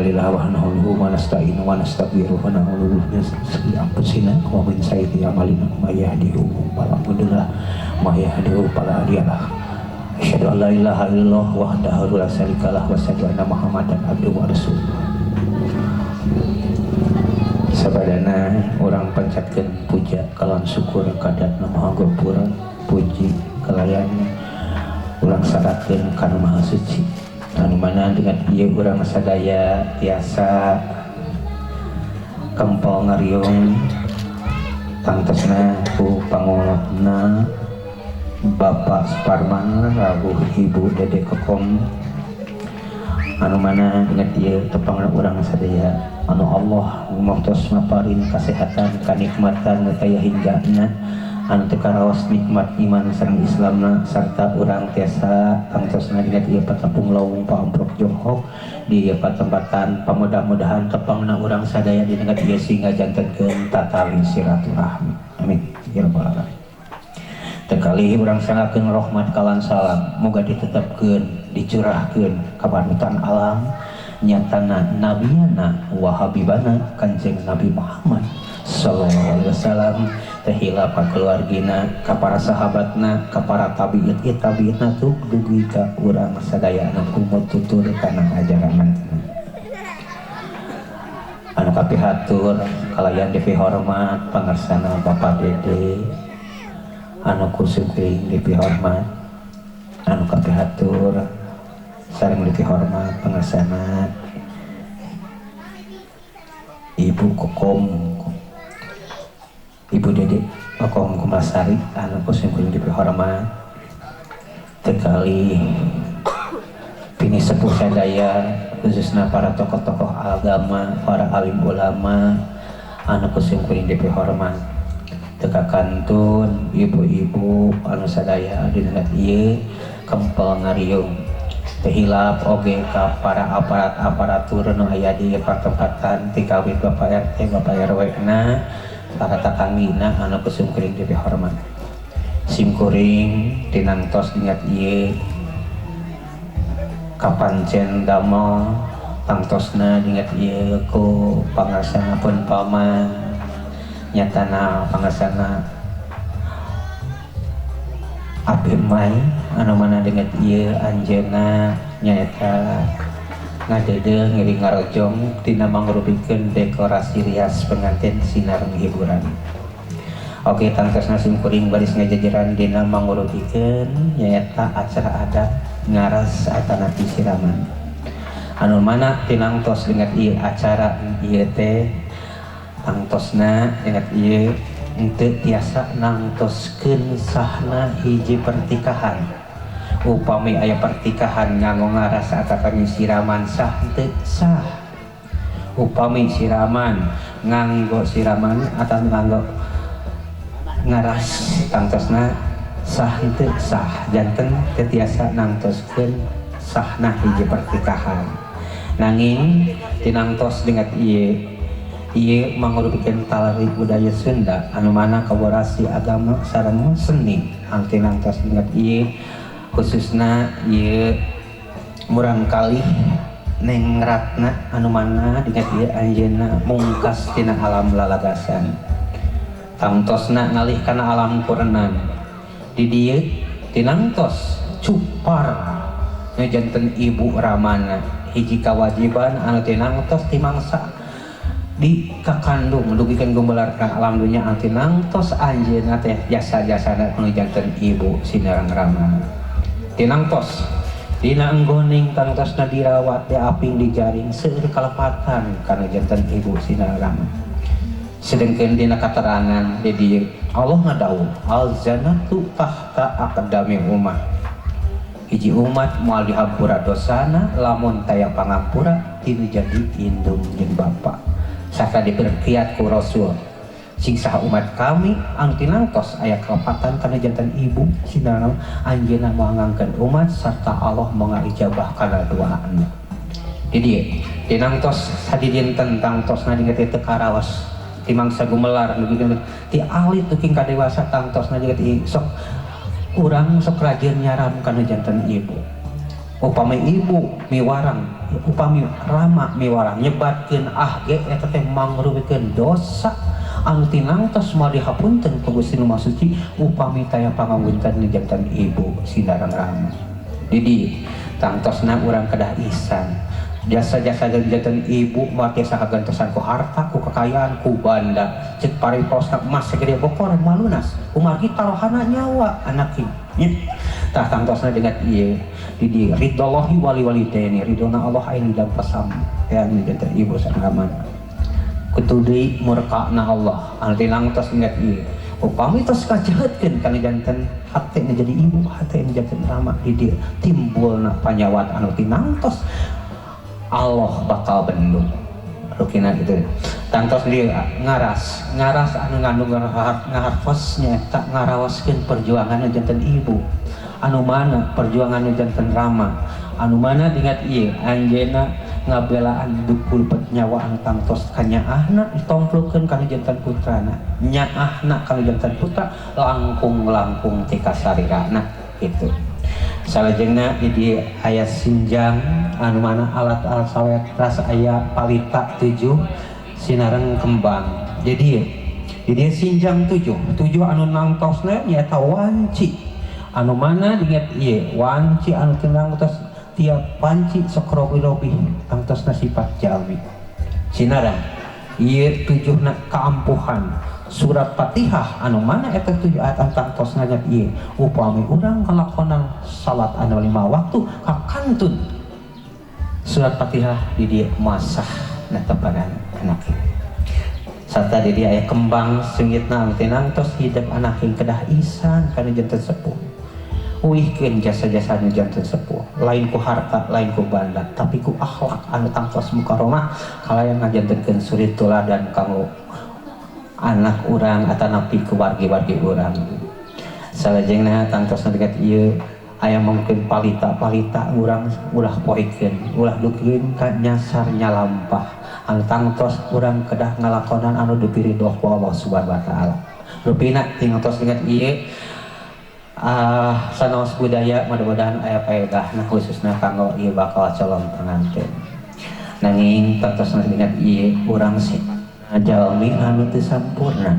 Alhamdulillah wa nahmaduhu wa nasta'inu wa nastaghfiruh wa na'udzu bihi min syururi anfusina wa min sayyiati a'malina may yahdihillahu fala mudilla lahu wa may yuhdlil fala hadiyalah. Asyhadu an la ilaha illallah wahdahu la syarikalah wa asyhadu anna Muhammadan abduhu wa rasuluh. Sabadana urang pancatkeun puja kalawan syukur ka Dat Nu Maha Gapura, puji kalayan urang saratkeun ka Nu Maha Suci anu mana dengan ieu urang sadaya tiasa kempel ngariung tangtosna ku pangolotna Bapak Suparman rawuh Ibu Dede Kokom anu mana dengan ieu tepangna urang sadaya anu Allah ngumtos maparin kasehatan kanikmatan kaya hinggana anu teu karaos nikmat iman sareng Islamna sarta urang tiasa tangtosna dina ieu patepung lawung paamprok jonghok di ieu patempatan. Pamudah-mudahan tepangna urang sadaya dina ieu sehingga jantenkeun tatali silaturahmi, amin ya rabbal alamin. Tekali urang sanggakeun rahmat kalan salam moga ditetepkeun dicurahkeun ka panutan alam nyatana nabiyana wa habibana Kanjeng Nabi Muhammad sallallahu alaihi wasallam, teu hilap ka keluargina, ka para sahabatna, ka para tabiin tabiina tuh dugi ka urang sadaya anu kumut tutur kana ajaran anu kapihatur kalayan dipihormat pangersana Bapak Dede anu ku simkuring dipihormat, anu kapihatur sareng dipihormat pangersana Ibu Kokom, Ibu Dede Kokom Kumasari anu ku simkuring dipihormat, tekali pini sepuh sadaya khususnya para tokoh-tokoh agama, para alim ulama anu ku simkuring dipihormat, teka kantun ibu-ibu anu sadaya dina ieu kempel ngariung. Teu hilap oge ka para aparat-aparatur nu aya di pertempatan tikawit Bapak RT, Bapak RW na, para tatangina anu ku simkuring dipihormat. Simkuring tinangtos ingat ieu kapancen damel tangtosna ingat ieu ku pangarsana pun paman nyatana pangarsana Abi Mai anu mana dengan ieu anjeunna nyaeta ngadede ngiring ngarojong tina mangrupikeun dekorasi rias pengantin sinar hiburan. Oke, tangtosna simkuring baris ngajajaran dina mangrupikeun nyaeta acara adat ngaras atanapi siraman anu mana tinangtos dengan ieu acara ieu teh tangtosna dengan ieu henteu tiasa nangtoskeun sahna hiji pertikahan. Upami aya pertikahan nganggo ngaras atanapi siraman, sah henteu? Sah. Upami siraman nganggo siraman atau nganggo ngaras, tangtosna sah henteu? Sah. Janten teu tiasa nangtoskeun sahna hiji pertikahan, nanging tinangtos dengan ieu ieu mangrupikeun talari budaya Sunda anu mana kolaborasi agama sareng seni anu tinangtos dengan ieu khususna ieu murang kali Neng Ratna anu mana dengan ieu anjeunna mungkas tina alam lalagasan tangtosna ngalih kana alam kurenan. Di dieu tinangtos cupar janten ibu ramana hiji kewajiban anu tinangtos timangsa di kakandung dugikeun gumelar ka alam dunya anu tinangtos anjeunna teh jasa-jasana anu janten ibu sinareng ramana. Tinangtos dina enggoning tangtosna dirawat, diaping, dijaring, seueur kalepatan kana janten ibu sinareng rama. Sedengkeun dina katerangan di dieu Allah ngadawuh al jannatu tahta aqdami ummah, hiji umat moal dihampura dosana lamun taya pangampura tinu jadi indung jeung bapa. Saka diperkiat ku Rasul sing saha umat kami anu tinangtos aya kalepatan kana janten ibu sinareng anjeunna moal ngangkeun umat sarta Allah mengijabah kana doana. Di dieu tinangtos sadidinten tangtosna dinget teu karaos ti mangsa gumelar dugi ti alit dugi ka dewasa tangtosna dinget sok urang sok rajin nyaram kana janten ibu. Upami ibu miwarang, upami rama miwarang nyebatkeun ah ge eta teh mangrupikeun dosa anu tinangtos moal dihapunten ku Gusti Nu Maha Suci upami taya pangapunten janten ibu sinareng rama. Jadi tangtosna urang kedah ihsan. Jasa-jasa janten ibu moal tiasa kagentosan ku harta, ku kekayaan, ku banda. Cek pariposna emas segede bokor malunas, kumargi tarohana nyawa anak ieu. Tah tangtosna dengan ieu di ridhollahi wali walidaini, ridhona Allah aya di dalam pasampean janten ibu sareng ramana. Kutu deui murkana Allah anu tinangtos ingat ieu. Upami tos kajahatkeun kana janten hate nu jadi ibu, hate nu janten rama di dieu timbulna panyawat anu tinangtos Allah bakal bendung. Rukina gitu. Tangtos dia ngaras, ngaras anu ngandung ngahartos nyaeta ngarawaskeun perjuangan janten ibu. Anu mana perjuangan janten rama, anu mana ingat ieu anjeunna ngabelaan dukul nyawa anu tangtos kanyaahna ditongklukkeun kana janten putrana, nyaahna kana janten putra langkung-langkung ti kasarirana gitu. Salajengna di dieu aya sinjang anu mana alat-alat sawet rasa aya palita 7 sinareng kembang. Jadi di dieu sinjang 7, 7 anu nangtosna nyaeta wanci. Anu mana ingat ieu wanci anu teu nangtos tiap wanci sok robi-robi tangtosna sifat jalmi. Sinareng ieu 7na kaampuhan surat Fatihah anu mana eta 7 ayat anu tangtosna nya ieu upami urang ngalakonan salat anu 5 waktu kakantun surat Fatihah di dieu masah netepanan anak. Sarta di dieu aya kembang seungitna anu teh nangtos hidup anak yang kedah ihsan kana janten sepuh. Uihkeun jasa-jasa nu janten sepuh, lain ku harta, lain ku banda, tapi ku akhlak anu tangtos mukaromah kalayan ngajantenkeun suri tuladan kanggo anak urang atanapi keluargi-wargi urang. Salajengna tangtos dekat ieu aya mungkin palita-palita urang ulah poekeun, ulah dukeun ka nyasar nyalampah. Anu tangtos urang kedah ngalakonan anu dipiridho ku Allah Subhanahu wa taala. Rupina tingtos ingat ieu sanaos budaya mudah-mudahan aya faedahna khususna kanggo ieu bakal calon pengantin. Nanging tangtos ingat ieu urang sih jalmi anu teu sampurna,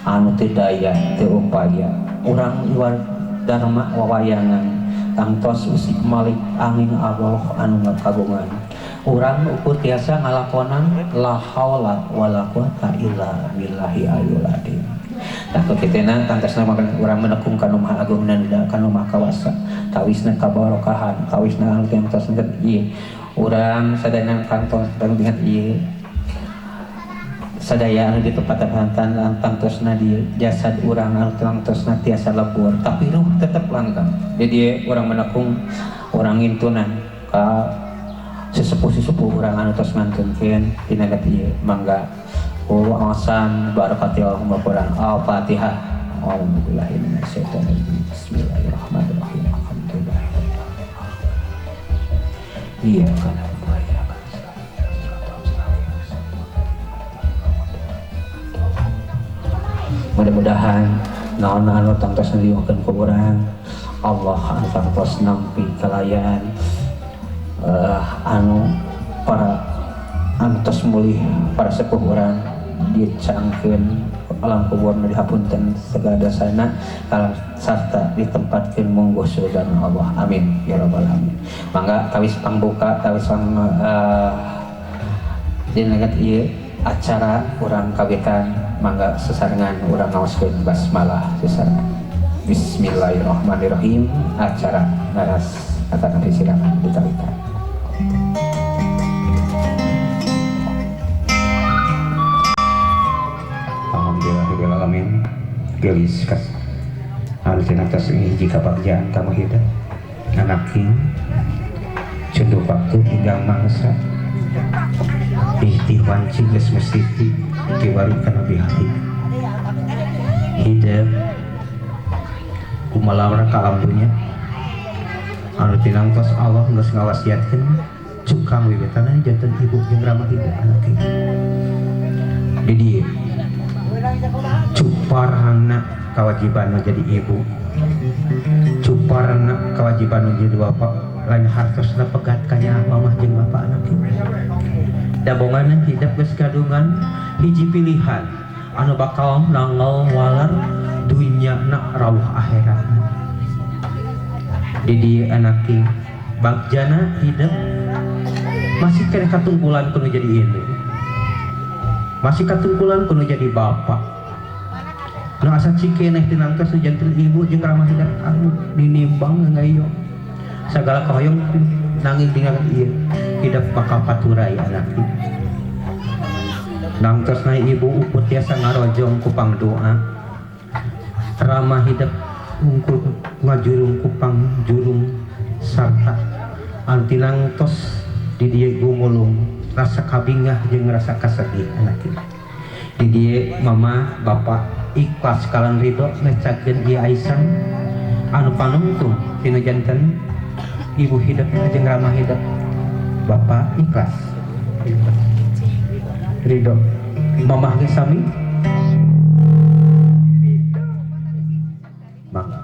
anu teu daya, teu upaya, urang luar dharma wawayangan tangtos usik malik angin Allah anu kagungan. Urang ukur tiasa ngalakonan la haula wala quwata illa billahi aliyul azim. Tah kitena tangtosna makan urang menekung ka nu Maha Agung dan ka nu Maha Kawasa. Tawisna kabarokahan, tawisna anu tangtos ieu. Urang sadayana kantos ingat ieu. Sadaya anu di tempat hantan tangtosna di jasad urang anu tangtosna tiasa lebur, tapi ruh tetep langgeng. Jadi urang menekung urang ngintunan ka sesepuh-sesepuh urang anu tos ngantunkeun dina ieu mangga. Wa asan barakati Allahumma Quran Al-Fatihah. A'udzubillahi minasyaitonir rajim. Bismillahirrahmanirrahim. Alhamdulillahirabbil alamin. Iya kana wa iya kana. Mudah-mudahan naon anu tangtos diukeun ku urang Allah anu tangtos nampi kalayan anu para anu tos mulih para sepuh urang dicangkeun alam kubur nu dihapunten segala dosana kalam sarta ditempatkeun mungguh surga Allah. Amin ya rabbal alamin. Mangga tawis pangbuka tawis pang dina ieu acara urang kawitan mangga sesarengan urang ngaoskeun basmalah sesarengan. Bismillahirrahmanirrahim. Acara ngaras kata nanti silakan dikawitan. Alhamdulillahirabbil alamin. Gelis kas anu atas hiji kabagjaan kamu hidup anak king cunduk waktu hingga mangsa ihti wanci geus mesti kiwari kana bihati hidup kumalawar ka alam dunya anu tinangtos Allah geus ngawasiatkeun cukang wiwitana janten ibu jeung rama hidup anak king di dieu cuparna kewajiban menjadi ibu, cuparna kewajiban menjadi bapak. Lain hartosna pegat kanyaah mamah jeung bapak anak dabongan hidup geus gadungan hiji pilihan anu bakal nangol walar dunya na rawuh akhirat. Di dieu anaki bagjana hidup masih kena katungkulan kudu jadi indung, masih katungkulan kudu jadi bapak. Nu asa cikeneh tinangtos nu janten ibu jeung ramah hidup anu dinimbang ngayo sagala kahoyong nanging dina ieu hidup bakal paturai anaki. Nangtosna ibu uput tiasa ngarojong ku pangdoa ramah hidup ungkul ngajurung ku pangjurung sarta anti nangtos di dieu gumulung rasa kabingah jeung rasa kasedih anaki. Di dieu mama bapak ikhlas kalan ridho ngecakeun ieu aisan anu panungtung tina janten ibu hidup jeung ramah hidup bapak ikhlas ridho mamah ge sami mangga.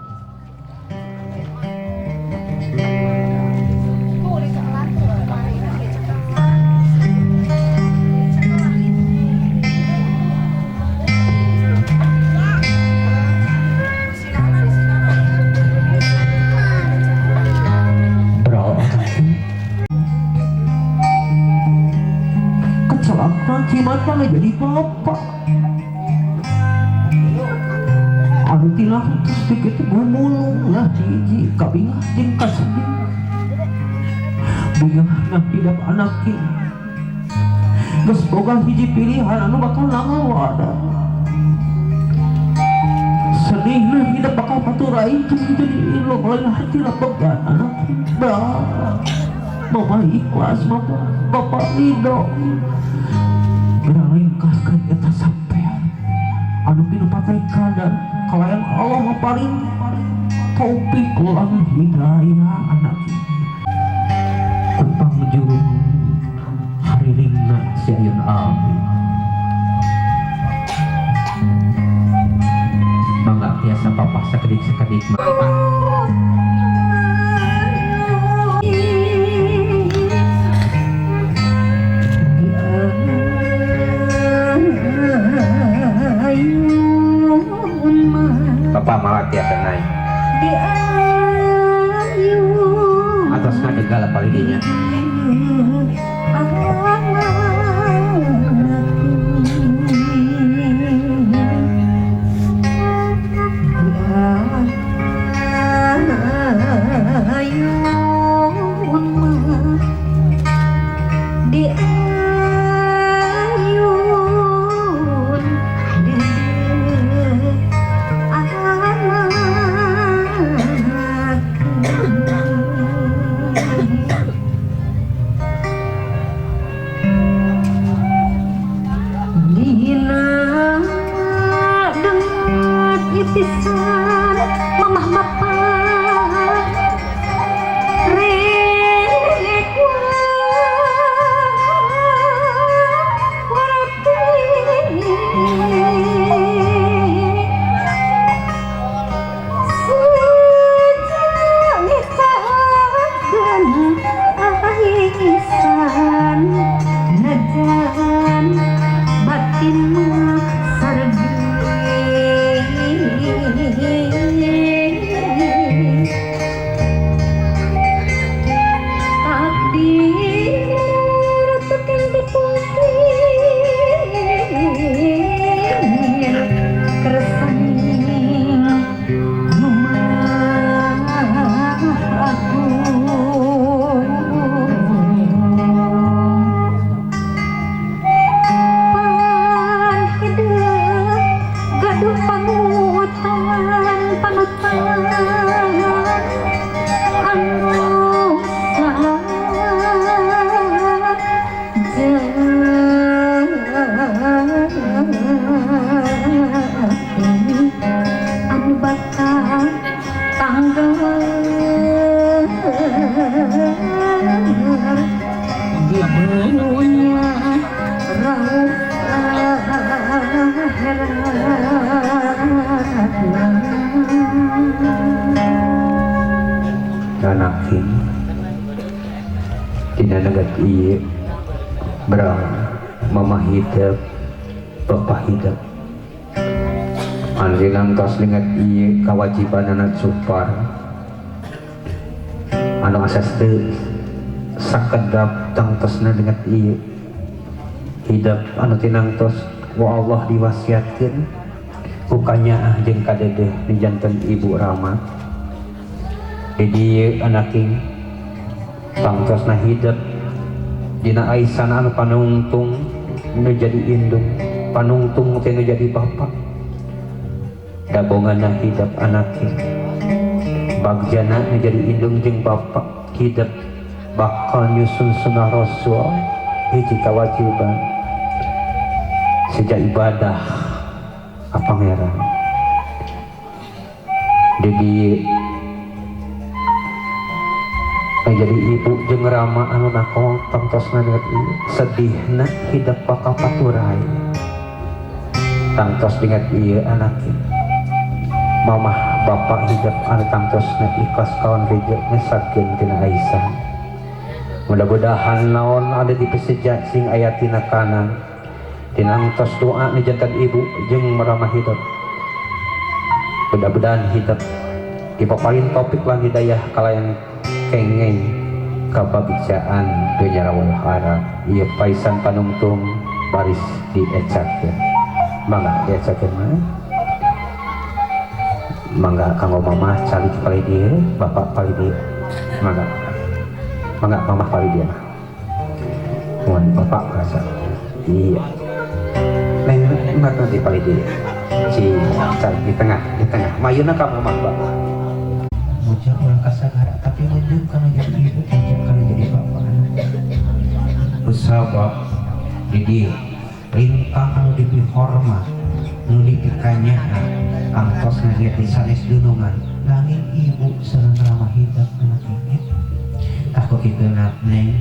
Kimat mah jadi bapak anu tina terus kitu gumulung lah hiji kabingah jeung kasedih bingah nah hidup anak geus boga hiji pilihan anu bakal nangawada sedih nah hidup bakal paturai jadi ilmu lain hati lah beban anak mama ikhlas mama bapak ridho beralingkahkan eta sampean anu pinupatekan dan kalayan Allah paling taufik lan hidayah anak kupang jurung hariringna si ayun amin. Mangga tiasa papah sakedik-sakedik. Bapak malah tiasa naik atasnya degala palidinya. Anakin Dina negat ieu berang mamah hidup bapak hidup anu dinangtos dengan ieu kewajibanana cupar anu asas teu sakedap tangtosna dengan ieu hidup anu tinangtos ku Allah diwasiatkeun ku kanyaah jeung kadedeh nu janten ibu Rama di dieu anaking tangtosna hidup dina aisan anu panungtung nu jadi indung panungtung teh nu jadi bapak dabongana hidup anaking bagjana nu jadi indung jeung bapak hidup bakal nyusun sunnah Rasul hiji kewajiban sejak ibadah ka Pangeran di dieu jadi ibu jeung Rama anu nakol tangtosna sedihna hidup bakal paturai tangtos ingat ieu anake mamah bapak hidup anu tangtosna ikhlas kawan rejo ngesatkeun tina Aisyah mudah-mudahan naon ada di pesejak sing aya tina kanan tinangtos doa ni jantan ibu jeung meramah hidup mudah-mudahan hidup dipaparin topik lan hidayah kalayan kengeng kabagjaan dunya wal akhirat ieu paisan panungtung baris diecakeun mangga diecakeun mah mangga kanggo mamah calik palih dieu bapak palih dieu mangga mangga mamah palih dieu mah mun bapak rasa iya neng mah di palih dieu ci calik di tengah mayuna ka mamah bapak bujang urang kasagara tapi ngeudeung kana jadi ibu bujang kana jadi bapak anak usabab di dieu lintang anu dipihormat nu dipikanyaah angtos ngaliat di sanes dunungan nanging ibu sareng ramah hidup anak ini tah ku kitu neng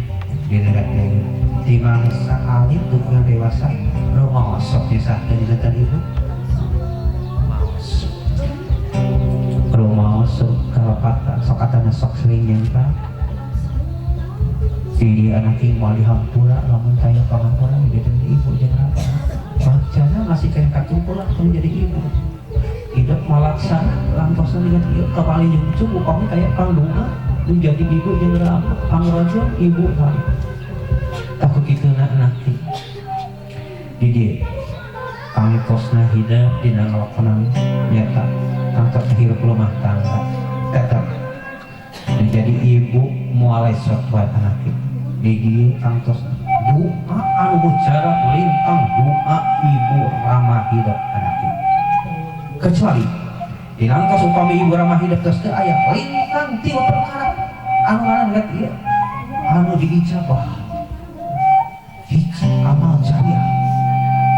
dinegat deui di mangsa alit dukungan dewasa rumaos sok nyesahkeun jantan ibu rumaos kalepatan sok atana sok sering nyengka di anak moal dihampura lamun taya pangampura jadi ibu jeung rama bacana masih kaya katumpul lah kalau jadi ibu hidup malaksana lantosna dengan ieu kapali nyungcung upami taya kandungan menjadi ibu jeung rama pangrojong ibu kali takut kitu na anak di dieu tangtosna hidup dina ngalakonan nyata tangtosna hirup rumah tangga tetap menjadi ibu moal esok buat anak di dieu tangtos doa anu mujarab lintang doa ibu ramah hidup anak kecuali dinangtos upami ibu ramah hidup terus teu aya lintang tilu perkara anu ngaran lihat ieu anu diijabah hiji amal jariah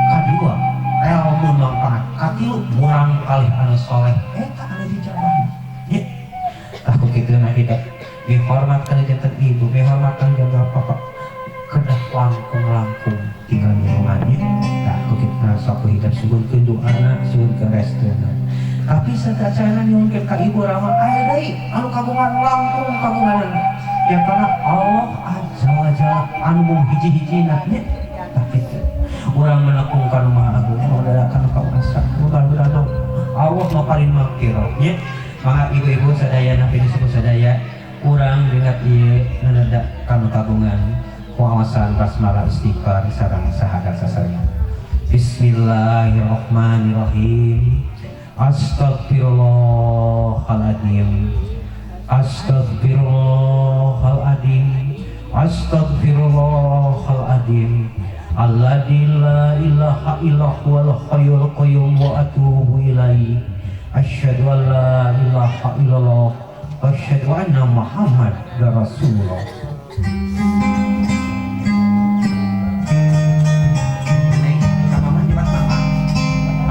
kadua ilmu manfaat katilu murang kalih anu soleh eta anu dijabah nya tah ku kitu na hidup dihormat kana janten ibu dihormat kana janten bapak kedah langkung-langkung tinggal lingkungannya tah ku kitu sok hidup sugunkeun doana sugunkeun restuna tapi satacana nyungkeun ka ibu rama aya deui anu kagungan langkung kagunganna ya karena Allah azza wa jalla anu mung hiji-hijina nya tah kitu urang menekung ka nu Maha Agung mudadakan kawasa mudah-mudahan Allah maparin makfirah nya mangga ibu-ibu sadayana pinusuku sadaya urang ingat ieu nanadak kanu kagungan wawasan basmalah istighfar sareng sahadat sasarengan. Bismillahirrahmanirrahim. Astagfirullahaladzim. Astagfirullahaladzim. Astagfirullahaladzim. Alladzi la ilaha illa huwal hayyul qayyum wa atubu ilaihi. Asyhadu an la ilaha illallah wa asyhadu anna Muhammadar Rasulullah. Neng, sama mama nyebat mama.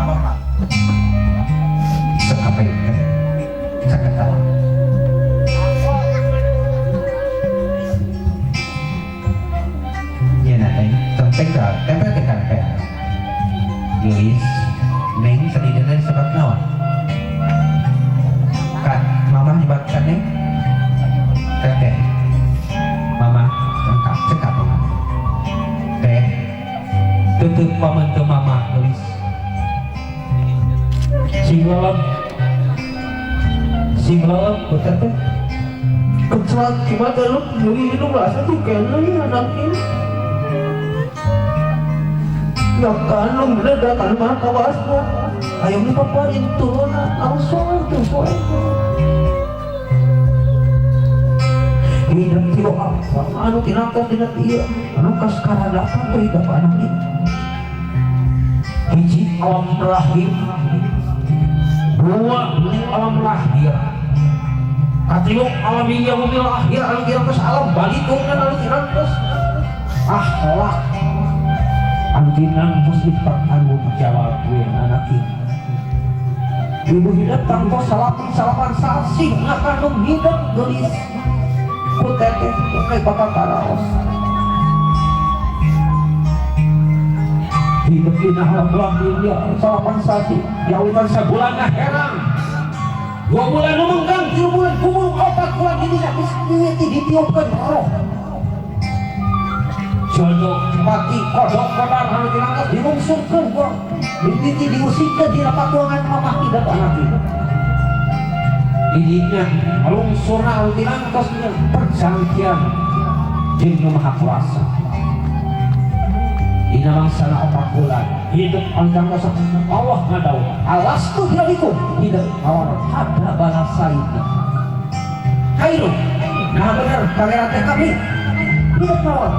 Apa Pak? Sok apa ya? Bisa ketawa. Iya nah, tempel, tempel ke kanan. Gelis, neng sadidana disebat naon? Kak, mama nyebatkan neng? Teteh. Mama, lengkap. Teu paman teu mamah geulis. Sing lelep. Sing lelep ku teteh. Kecuali cuma kalau nyuri hidung rasa tuh kena ya anak ini. Ya kan lu meledak kan mana kawasnya. Ayo ni papa itu langsung itu soalnya. Hidup tiba apa? Anu tinangkas dina ieu. Anu kaskaradapan teh hidup anak ini. Hiji alam rahim, dua alam lahir. Katilu alam yaumil akhir anu tinangkas alam balitungan anu tinangkas akhlak anu tinangkas dipertanggung jawabkeun anak ini. Ibu hidup tanpa salapan sasih ngakandung hidup geulis ku teteh teh bakal karaos. Hidup dina alam lahir ya salapan sasih diawitan sabulan herang. 2 bulan numenggang, 3 bulan kumung, 4 bulan ini geus mimiti ditiupkeun roh. Jodoh mati kodok kodar anu tinangkas dilungsurkeun ku mimiti diusikeun dina patuangan mamah hidup anak ieu. Didinya lungsurna anu tinangkas nya perjanjian jeung Nu Maha Kuasa. Dina mangsana 4 bulan hidup anu tinangkas Allah ngadau alastu birabbikum hidup awal hada balasaina. Kairu nah bener pangeran teh kami hidup naon.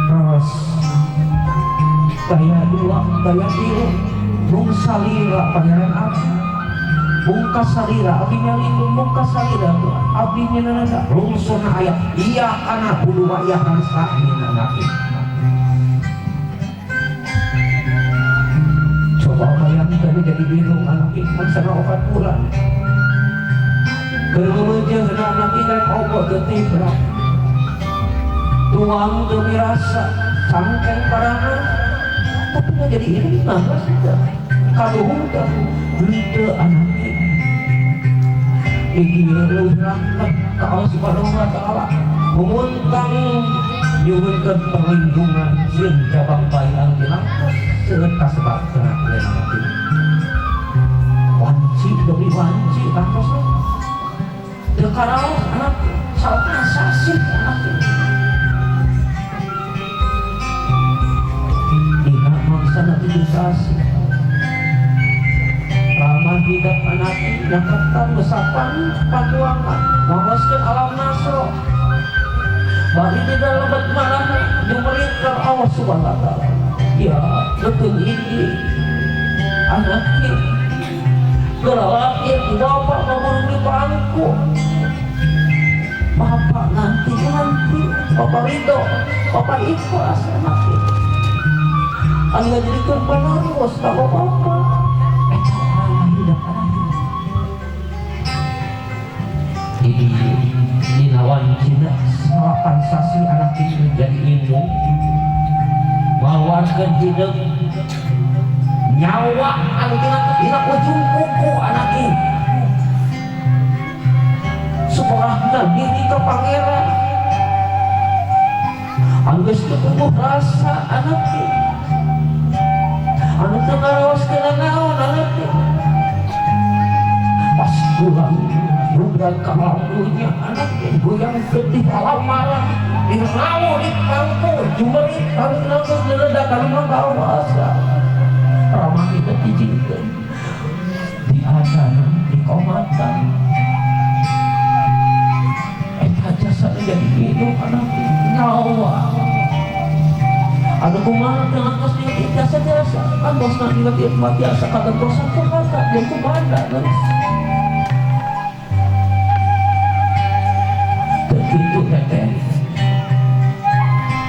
Terus daya dua daya tilu bung salira pangeran abdi bungkas salira abdi nyalindung bungkas salira abdi nyenana lungsurna aya iya kana bulu wa iya kana sa'in anak. Coba bayangkan jadi bingung anak ini mangsana 4 bulan. Keur meujeuhna anak ini rek ogo teu tibra. Tuang teu mirasa cangkeng parana tapi nggak jadi ini mah teu. Kaduhung teh henteu anak ini. Di dieu leuwih rahmat ka Allah Subhanahu wa taala. Humuntang nyuhunkeun perlindungan sieun jabang bayi anu tinangkas seueut kasebab kena anak ini. Wanci demi wanci tangtosna. Teu karaos anak salapan sasih anak ini. Dina mangsana 7 sasih. Ramah hidup anak ini nyaketan besapan patuangan ngawaskeun alam nasro. Bari tidak lebat marahna jumeritkeun Allah Subhanahu wa taala. Ya, leukeung ini anak ini geura lahir di bapak ngaburu di pangku. Bapak nanti bapak ridho, bapak ikhlas anak ini. Anu ngajadikeun panarus ka bapak. Eta ramah hidup anak ini. Jadi dina wancina salapan sasih anak ini jadi indung ngaluarkeun hideung nyawa anu tina ujung kuku anak ini. Sekolahna diri ka pangeran anu geus teu rasa anak ini. Anu teu ngaraoskeun naon anak ini. Pas pulang budak ka alam dunya anak ini goyang getih alam marah dirawu di pangku jumerit harus nangis leledak kalau mah kawasa ramah kita dijinkeun di adana di komatan eta jasa jadi hidup anak ini nyawa anu kumaha teu nangis biasa-biasa kan bosna dieu mah biasa kagentosan kumaha jeung kumaha geus gitu teteh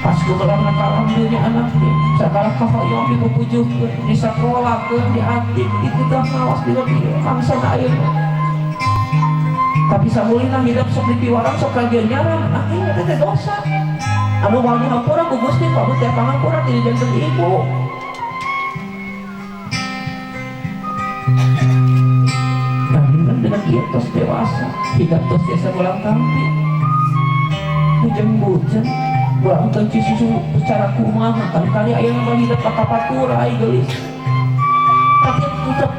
pas kubelang alam dunia anak teh segala kahoyong dipupujuhkeun disakolahkeun diatik dititah ngawas di dieu mangsana ayeuna tapi samulina hidup sok dipiwarang sok kajian nyaran akhirnya teteh dosa anu moal dihampura ku Gusti kabut teh pangampura ti janten ibu dan dengan ieu tos dewasa hidup tos biasa bolang kampi bujeng-bujeng Urang teh susu secara kumaha kali-kali aya nu hidup ka kapatur ai geulis. Tapi tetep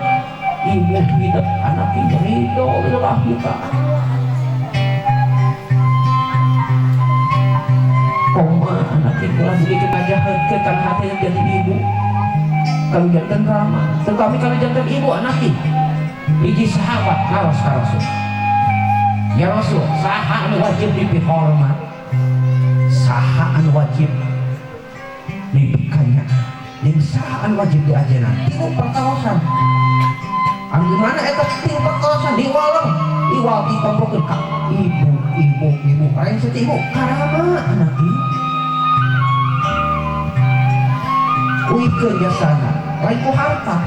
ibu hidup anak ridho lillahi ta'ala. Koma anak ulah begitu ngajahatkeun kana hati yang jadi ibu. Kalau jantan rama, tetapi kalau jantan ibu anak hiji sahabat naros ka Rasul. Ya Rasul, saha anu wajib dipihormat? Saha anu wajib dipikanya? Jeung saha anu wajib diajenan? Tilu pertarosan. Anu di mana eta tilu pertarosan di waleng, iwal ditompokeun ka ibu, ibu, ibu, lain seti ibu, karama anak ieu. Uikeun jasana, lain ku harta.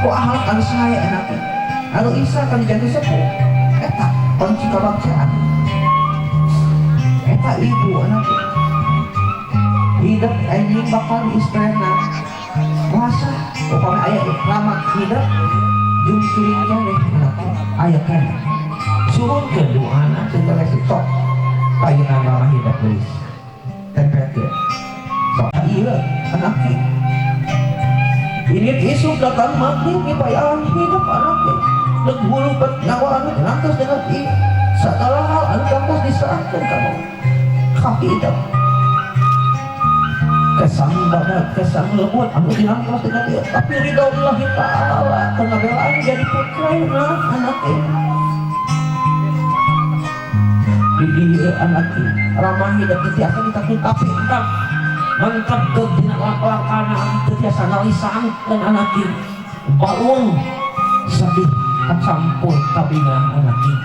Ku akhlak anu sae anak ieu. Anu isa kan janten sepuh. Eta kunci kebagjaan. Eta ibu anak ieu. Hidup anjing bakal istrena. Masa upami aya lama hidup jungkiring keneh anak ieu. Aya keneh. Suhunkeun doana segala sok. Payungan lama hidup geus. Tempelkeun. Sok ieu anak ieu. Ini isuk datang maghrib dibayar hidup anak ieu. Deuk hulu bet nyawa anu lantas dengan ieu. Segala hal anu lantas diserahkeun ka Allah. Ka hidup. Kesang badak, kesang lembut anu dilantas dengan ieu. Tapi ridho Allah ta'ala pengabelaan jadi putrana anak ieu. Di dieu anak ieu ramah hidup tiasa ditakut tapi entah mantap dina lak-lakana teu tiasa ngalisankeun anak ieu. Balung sedih kacampur kabingan anak ieu.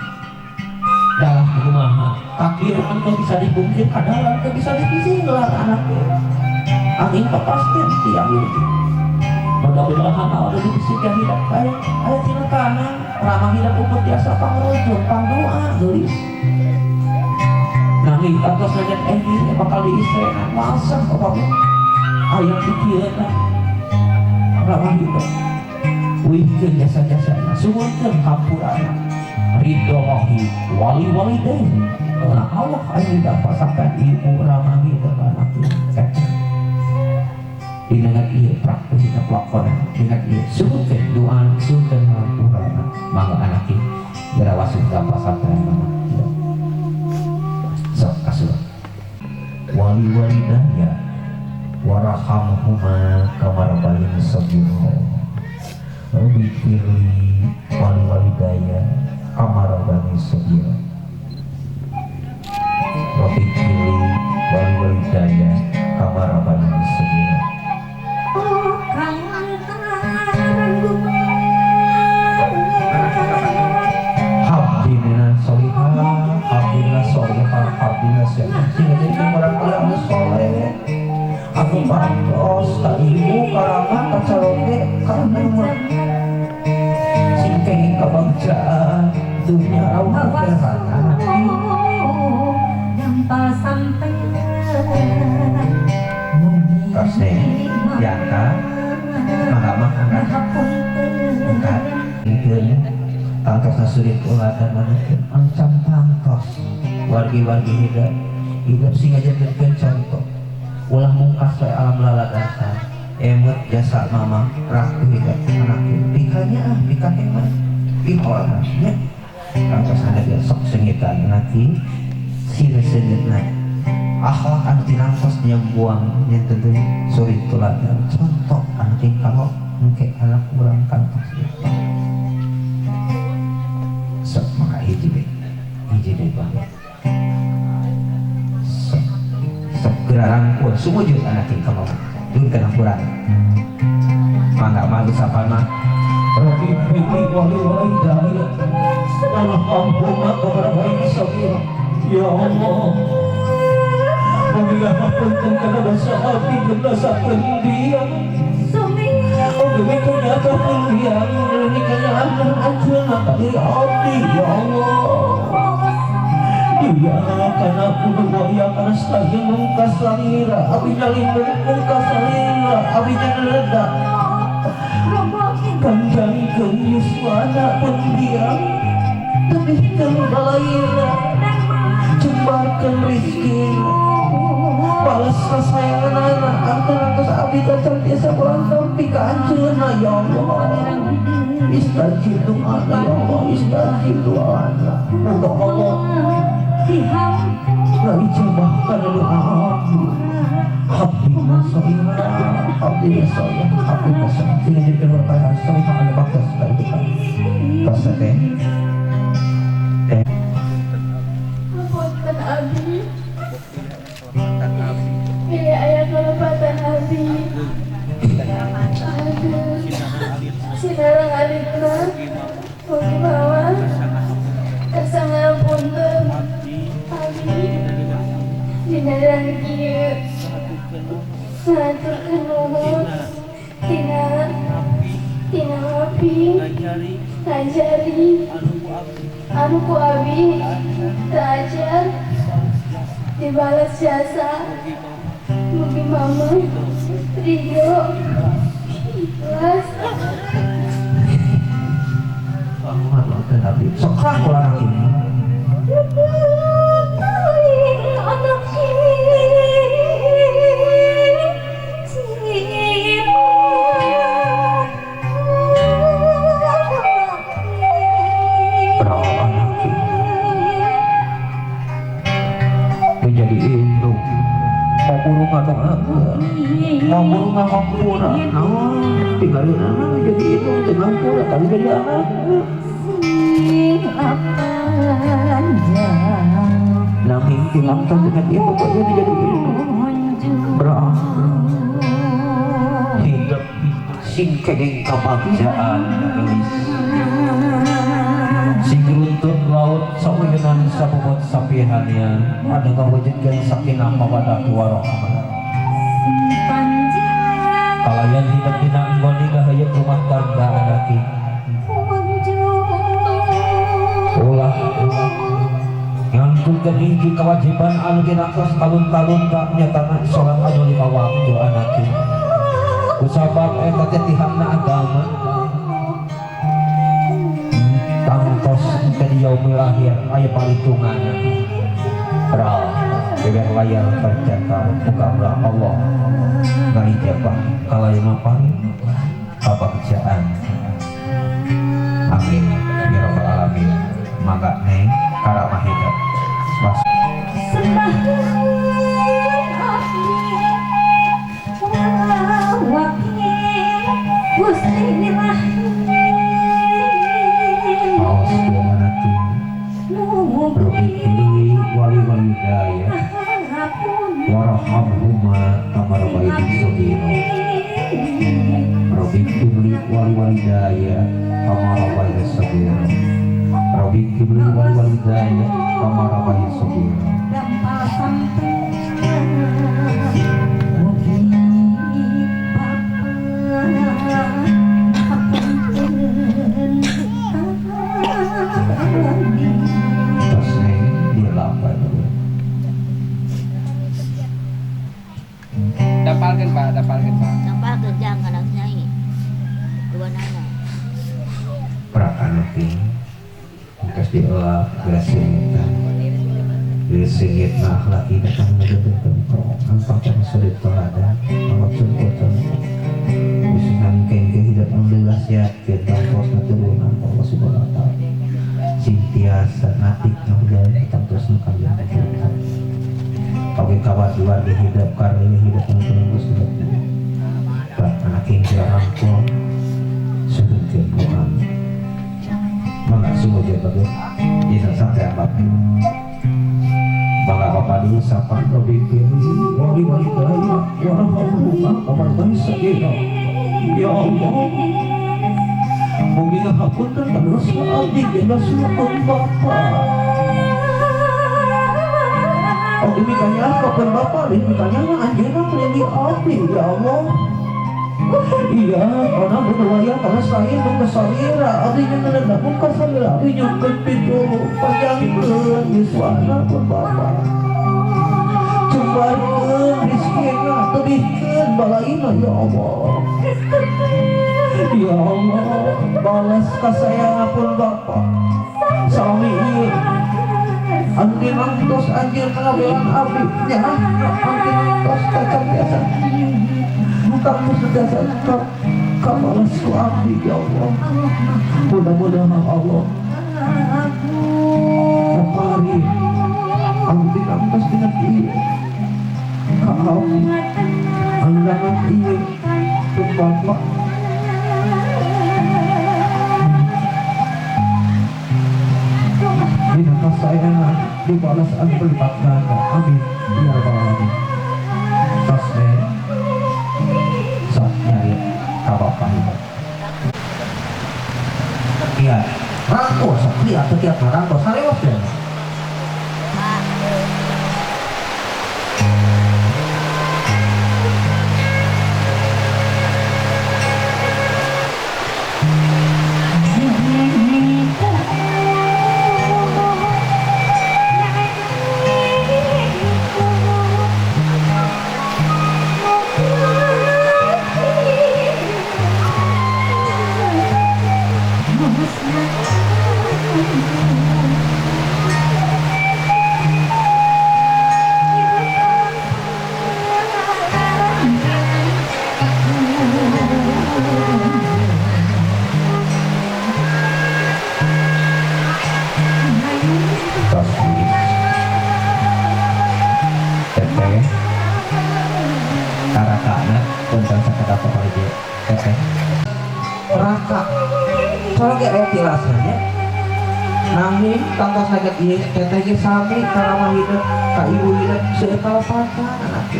Dalah kumaha takdir anu bisa dipungkir kadalan teu bisa dipisinglar anak ieu. Angin papasten tiang ieu. Mudah-mudahan awak dibisikan hidup aya aya tina kanan ramah hidup ukur tiasa pangrojong pangdoa geulis. Nanging atos ngajak enjing bakal diistrenan masa upami aya pikirna ramah hidup. Wihkeun jasa-jasana suhunkeun hampurana ridho Allahi wali walidain. Nah Allah aya dapat sampai ibu ramah hidup anak ieu. Dina ieu praktis kita pelakonan dina ieu suhunkeun doa suhunkeun hampurana mangga anak ieu geura wasuh dapat sampai mama hidup. Sok asuh wali walidaya warhamhuma kama rabbayani shaghira. Rabbi firli wali walidaya kama rabbayani shaghira. Rabbi firli wali walidaya kama rabbayani shaghira. Habdina sholihah, habdina sholihah, habdina sholihah. Sehingga jadi orang kali anu soleh, anu bantos, ka ibu, ka rama, ka caroge, ka nama. Sing kenging kabagjaan dunia rauh akhirat anak ieu. Tosne diangkat, mangga mah angkat. Angkat. Mungkin tangtos sulit uladan manusia ancam tangtos wargi-wargi hidup hidup sing ngajarkeun contoh ulah mungkas we alam lalagasan emut jasa mama raktu hidup anak pikanya ah pikake mah pihorna nya tangtos ada dia sok sengitan nanti sira seungitna akhlak anu tinangtos nyambuang nya tentu suri tuladan contoh anu tingkah engke anak urang kantos ieu. Sok maka hiji deh bang. Sok sok geura rangkul sumujud anak tingkah mama dun kana kurang. Mangga malu sapa mah. Rabbi firli wali walidaya warhamhuma kama rabbayani shaghira. Ya Allah. Alhamdulillah punten kana dosa abdi dosa pendiam. Oh demi ternyata pendiam demi kenyataan anjeunna ka diri abdi ya Allah. Iya kana kudu wa kana stahil mungkas salira abdi nyalindung mungkas salira abdi nyaleda. Panjangkeun yuswana pendiam tebihkeun balaira jembarkeun rezeki. Balas kasayangan antara tos abdi tacan tiasa pulang tampi ka anjeunna ya Allah. Istajib doana ya Allah, istajib doana. Muga Allah ngaijabah kana doa abdi. Abdi masoya, abdi masoya, abdi masoya. Sing dipilih kaya soya anu baktos ka ibu. Tos teh. Hapunten abdi. Pilih aya kalepatan abdi. Aduh. Sinareng alitna mugi mama kersa ngapunten abdi. Dina dina kieu ngaturkeun nuhun tina tina ngopi ngajari anu ku abi teu dibalas jasa mugi mama ridho ikhlas. Sok kurang ini. Menjadi induk mau burung mau burung ngampura tinggalin anak jadi induk ngampura tapi jadi anak nanging tinggal dengan ibu kok jadi induk berah hidup sing kenging kebahagiaan sing runtut laut sauyunan sabubot sapihania ada ngawujudkeun sakinah mawaddah warahmah kalayan hidup dina enggon ngaheuyeut rumah tangga anaki ulah ngangkutkeun hiji kewajiban anu dinakos kalun-kalun ka nyatana salat anu lima waktu anaki kusabab eta teh tihangna agama tangtos teh di yaumil akhir aya paritunganna ral beber layar tercakar muga Allah ngaijabah kalayan paring kabagjaan amin ya rabbal alamin. Mangga neng karamah hidup warhamhuma kama rabbayani shaghira Rabbi wali walidaya kama rabbayani shaghira Rabbi wali walidaya kama rabbayani shaghira. Terus neng dilakukan Dapalkeun Pak, dapalkeun Pak. Dapalkeun jangan anak nyai. Dua nana. Prakan ting. Engkes diolah geus seungit. Geus seungit mah laki datang ngagetengkeun ampang sulit toladan, maksud kotor. Wis kengke hidup alhamdulillah siatkeun tangtos naturunan Allah Subhanahu wa taala. Sing tiasa natik ngahudan tangtos nu kalian naturunan. Oke kawat luar di hidup karena ini hidup terus hidup. Pak anak yang rangkul sudut ke Tuhan. Maka semua jabat ya sampai apa? Maka bapak dulu sapa Robi wali wali daya warahmatullah wabarakatuh. Ya Allah, mungkin hapunten terus abdi bebas bapak. Oh ini kanya kapan bapak, ini kanya anjeunna teu abdi ya Allah. Iya, karena berwaya karena saya mengkesalira, abdi nya ngeunah mengkesalira, abdi nyungkeun pintu panjangkeun yuswana pun bapak. Cumbarkeun rizkina, tebihkeun balaina ya Allah. Ya Allah, balas kasayangan pun bapak. Sami ieu Anu dinantos anjeun ngabelan abdi nya anu dinantos cacat biasa. Buka biasa kabalas ku abdi ya Allah. Mudah-mudahan Allah kapari anu dinantos dina ieu ka abdi anu dangat ieu ku bapak. Dina kasayangan dibalas anu berlipat ganda. Amin ya rabbal alamin. Tos sok nyari ka bapak ibu. Iya, rangko sok lihat setiap rangko sarewas ya. Ieu teteh ge sami ka ramah hidup ka ibu hidup seueur kalepatan anak.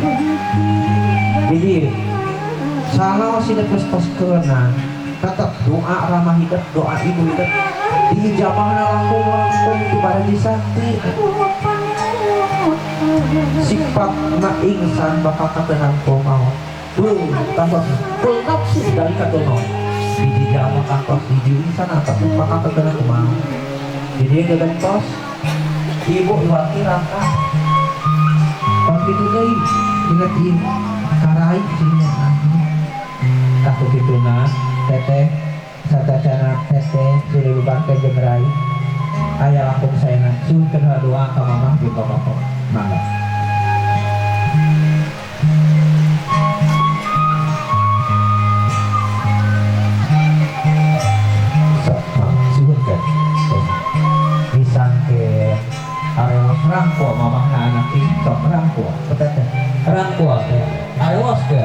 Jadi salah sida geus tos keuna tetep doa ramah hidup doa ibu hidup diijabahna langkung-langkung ti Paraji Sakti. Sifatna insan bakal katenang kumaha. Duh, kantos kul nafsu dari katono. Hiji jalma kantos hiji insan tapi bakal katenang kumaha. Jadi gegentos ibu iwati rangka kon kitu deui inget ieu karai cenah tah kituna teteh satacana teteh dilulubarkeun jeung rai aya langkung saena suhunkeun doa ka mamah jeung ka bapak mangga. Sok suhunkeun misangke arewos rangko mamahna anak sok rangko teteh rangko teh arewos ke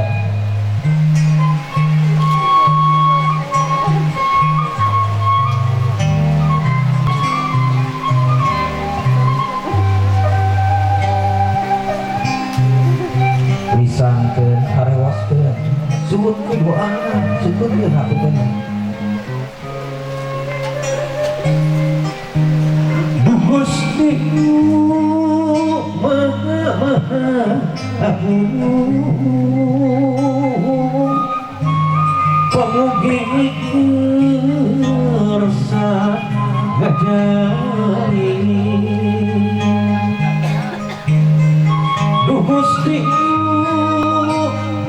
misangkeun arewoskeun suhunkeun doana syukurkeun haturkeun. Gusti Maha Maha Agung pamugi kersa ngajari Duh Gusti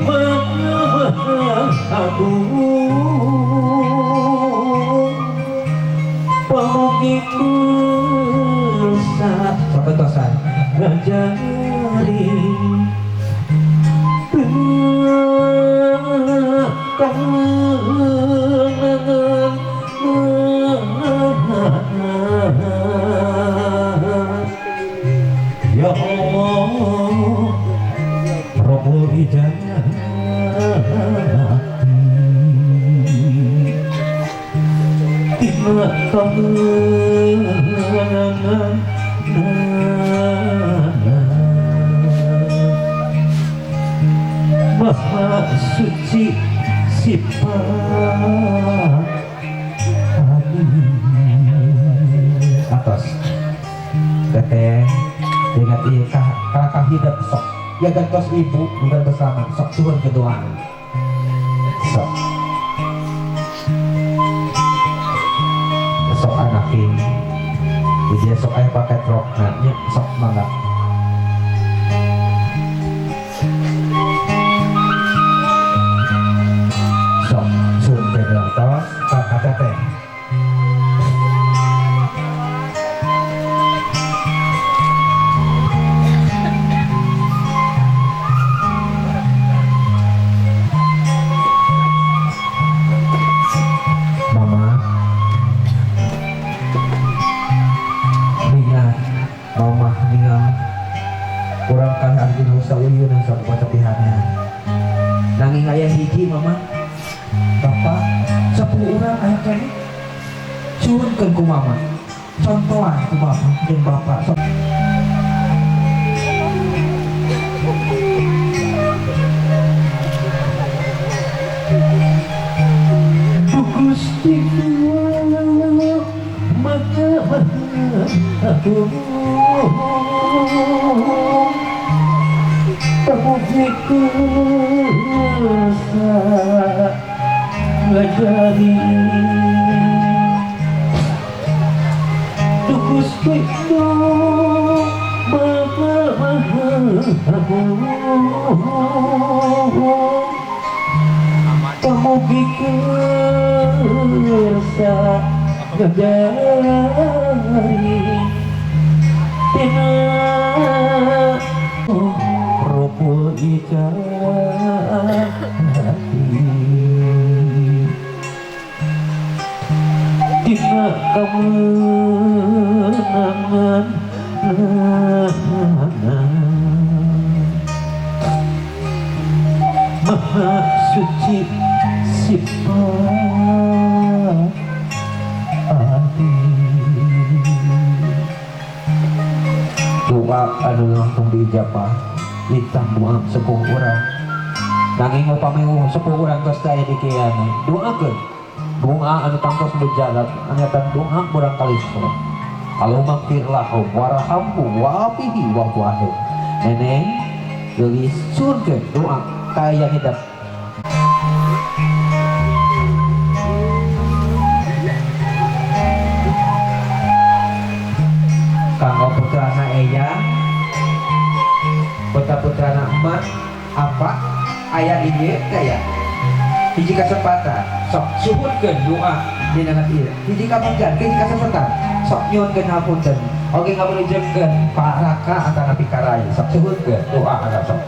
Maha Maha Agung pamugi kersa ngajari Ya Allah Rabbul Ijabati Tina kemenangan Maha suci sifat atas teteh ingat iya kakak hidup sok ya gantos ibu bukan bersama sok suhun kedua sok sok anakin jadi sok ayah pakai rok nya sok mangga. Sok suhun kedua tos kakak teteh. aya hiji mama bapak sepuh urang aya keneh suhunkeun ku mama contohan ku mama jeung bapak sok. Gusti Maha Agung Pamuji kuasa ngajari Gusti Maha Agung Pamuji kuasa ngajari Tina Rupul ijabati Tina kemenangan Maha suci sifat doa anu langsung diijabah litah doa sepuh urang nanging upami sepuh urang tos aya di kieu doakeun doa anu tangtos berjalan anyatan doa urang kalisra Allahumma ighfir lahum warhamhum wa'afihi wa'fu anhum. Neneng geulis surga doa ka yang hidup. Kanggo putrana eyang, putra-putrana emak, apa aya di dieu teh ya? Hiji kasempatan sok suhunkeun doa dina ieu. Hiji kamujan, hiji kasempatan sok nyuhunkeun hapunten. Oge ngamulijengkeun paraka antara pikarai sok suhunkeun doa ana sok.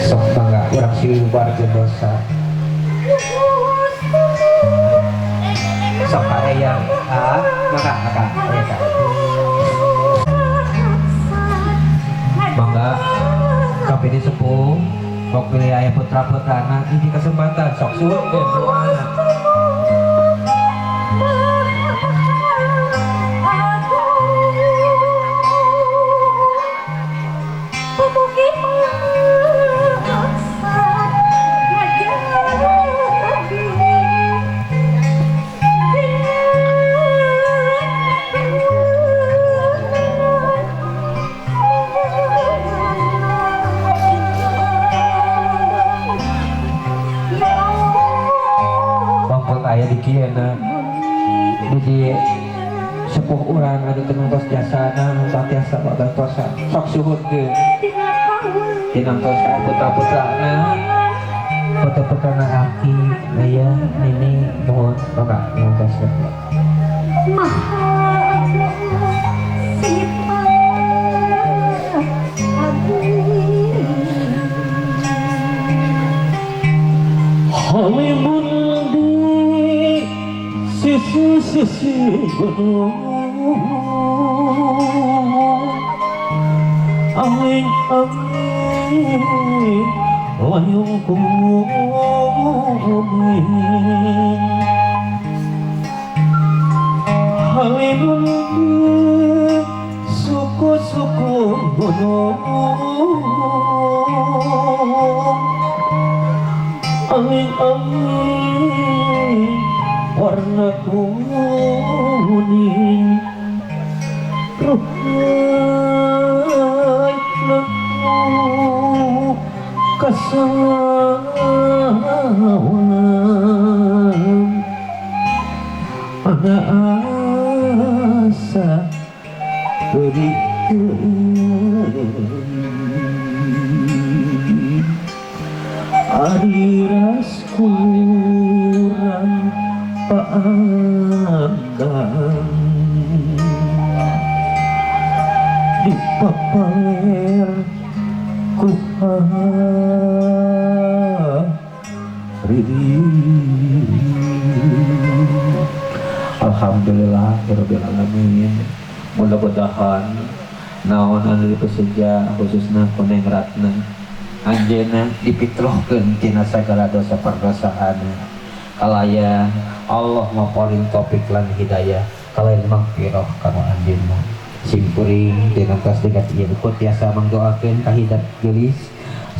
Sok mangga urang silubar jeung dosa. Sok ka eyang, ah, mangga mangga eta. Mangga kapini sepuh, sok pilih aya putra-putrana hiji kesempatan sok suhunkeun doana. Aya di kieu na di sepuh urang anu teu nangtos jasana anu tiasa bagantosan sok suhunkeun dinangtosan putra-putrana putra-putrana aki aya nini nuhun mangga nangtos. Halimun di sisi-sisi gunung angin-angin layung kuning Halimun di suku-suku gunung angin-angin warna kuning ruhai laku kasawan ana asa beri ari ras kurang paandang di papaler ku akhirin. Alhamdulillahirabbil alamin. Mudah-mudahan naon anu dipeseja khususna ku Neng Ratna anjeunna dipitrohkeun tina sagala dosa perdosaan kalayan Allah maparin taufik lan hidayah kalayan mangfiroh kana anjeunna. Simkuring dina tos dekat ieu ukur tiasa mangdoakeun ka hidep geulis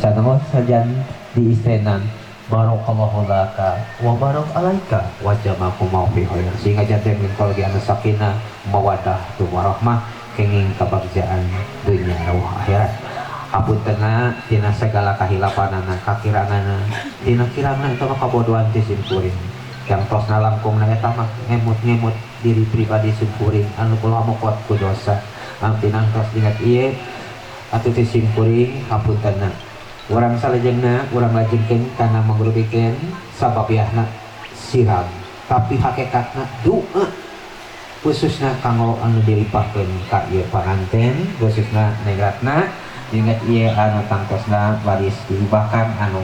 sanaos sajan diistrenan. Barakallahu laka wa barak alaika wa jama'akum fi khair. Sehingga janten keluarga anu sakinah mawaddah warahmah kenging kabagjaan dunya rawuh akhirat. Apuntenna tina sagala kahilapanana kakiranana tina kirangna eta mah kabodohan ti simkuring. Yang tos nalangkungna eta mah ngemut-ngemut diri pribadi simkuring anu kula mokot ku dosa. Anu tinangtos ingat ieu atuh ti simkuring hapuntenna. Urang salajengna urang lajengkeun kana mangrubikeun sababiahna siram tapi hakikatna doa khususna kanggo anu dilipahkeun ka ieu panganten khususna Neng Ratna ingat ieu anu tangtosna baris diubahkan anu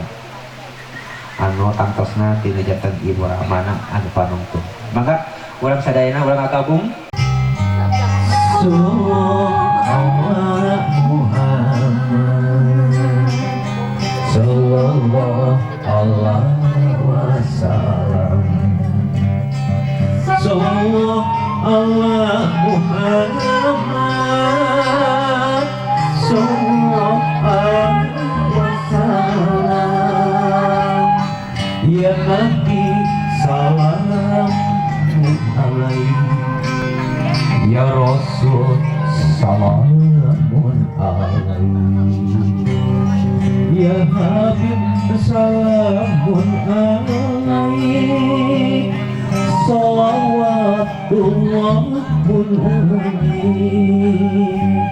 anu tangtosna tina janten ibu ramana anu panungtun. Maka urang sadayana urang ngagabung Sallallahu alaihi wasallam. Sallallahu ala Muhammad. Sallallahu alaihi wasallam. Ya Nabi salam alaihi. Ya Rasul salamun alaihi. Ya Habib salamun alaik. Salawatullah alaik.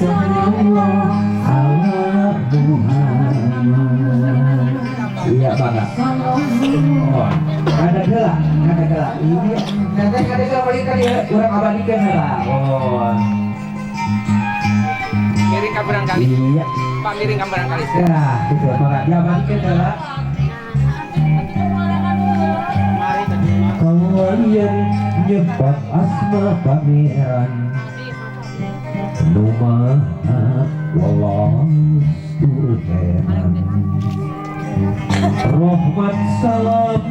Sallallahu ala Muhammad. Iya bangga. Oh, ada gerak, ada gerak. Iya, nanti ada gerak paling kali orang abadikan lah. Oh. Miring ka barangkali. Iya. Pak miring ka barangkali. Ya, gitu. Maka diabadikan adalah kalian nyebat asma pameran numaha walas turhenan rahmat salam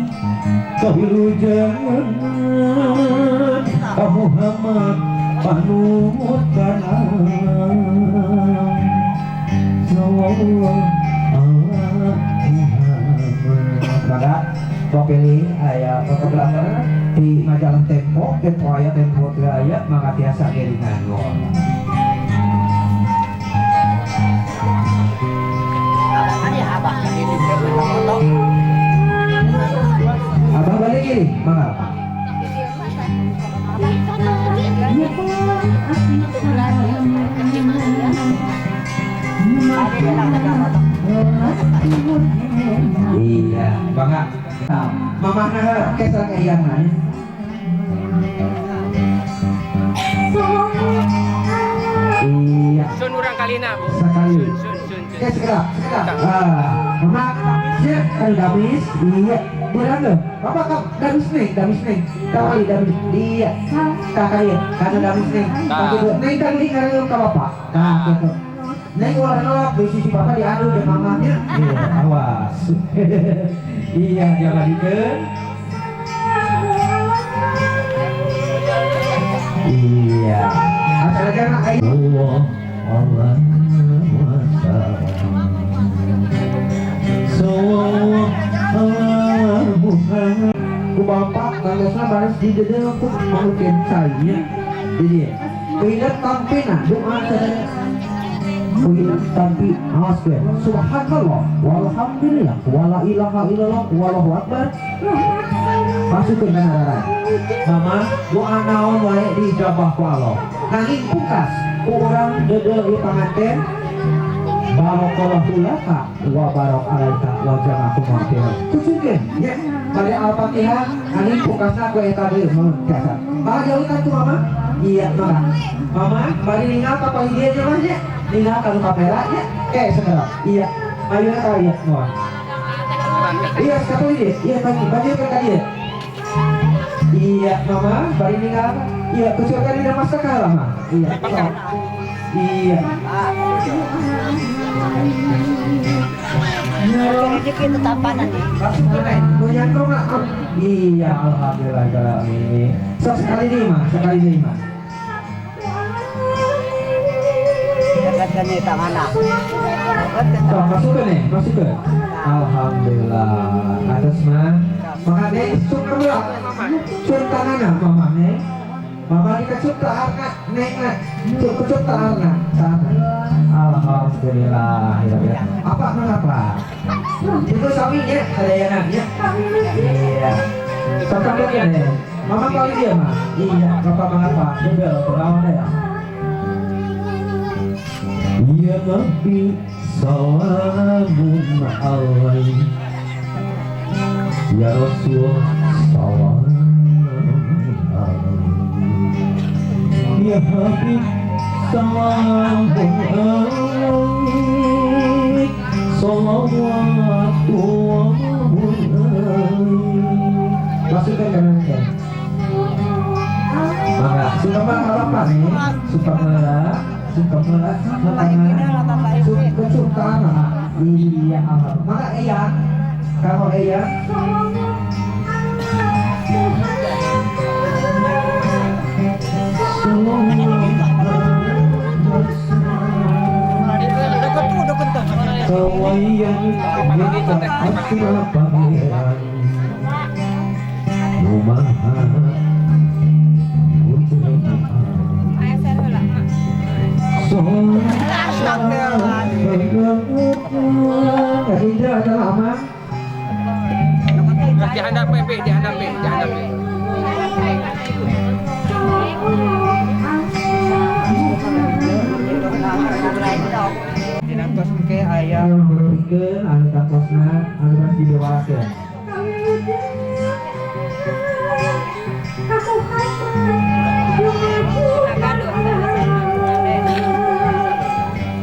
kawilujangan ka Muhammad panutan sallallahu alaihi Muhammad. Maka pilih aya fotografer di majalah Tempo, Tempo aya, Tempo teu aya, maka tiasa ngiringan. Abah balik gini, mangga. Iya, bangga. Mamah nah, kesal kayak mana? Iya. Sun urang kalina, Bu. Sekali. Sun. Segera, segera. Ah, mama, siap, aduh damis, iya. Bilang loh, bapak kau damis nih, kali damis, iya. Kakak iya, karena damis nih. Tapi bu, neng tadi ngarep ke bapak, nah gitu. Neng ulah nolak di sisi bapak diadu di mamanya. Iya, awas. Iya, dia balikin. Iya. Asal jangan Allah, Allah. Ku bapak nanggesna baris di dedel ku malukeun cai jadi kuinget tampina doa sadaya kuinget tampi awas gue subhanallah walhamdulillah wala ilaha illallah wallahu akbar masukkeun kana rara mama doa naon wae diijabah ku Allah nanging pungkas ku urang dedel ieu panganten barokallahu laka wa barok alaika wa jama'akum maghfirah. Kucingkeun nya bade Al-Fatihah ani pungkasna ku eta deui mun biasa. Maka jauhkan tuh mama. Iya mama. Mama bari ningal ka panggieu nya mah nya. Ningal ka kamera nya. Ke segera. Iya. Ayeuna ka ieu moal. Iya, sekali deh. Iya, pagi. Pagi kan tadi ya. Iya, mama, bari ninggal. Iya, kecuali dina masak kalah, mah. Iya. Iya. Itu tampanan nih. Langsung ke neng. Iya, alhamdulillah kalau ini. Sok sekali nih, mah. Sekali nih, mah. Dekat nih tangan. Sok masuk ke nih, masuk ke. Alhamdulillah. Atas mah. Maka neng suka mah. Cun tangan mama neng. Mama kita cun tangan neng nak. Cun kecut tangan. Alhamdulillah ya ya. Apa mengapa? Itu suaminya ada yang nanya. Iya. Sok kamu nih. Mama kali dia mah. Iya, bapak mengapa? Bebel kelawan ya. Ya Nabi salamun alaik. Ya Rasul salamun alaik. Ya Habib salamun alaik. Salawatullah alaik. Masukkan kanan ya. Maka suka marah apa nih? Suka marah. Suka marah, suka marah. Iya, maka eyang, kamu eyang. Kawayan minta asma pangeran Numaha Dihandap. Dinantos ke ayam berpikir anu tangkosna anu masih dewasa.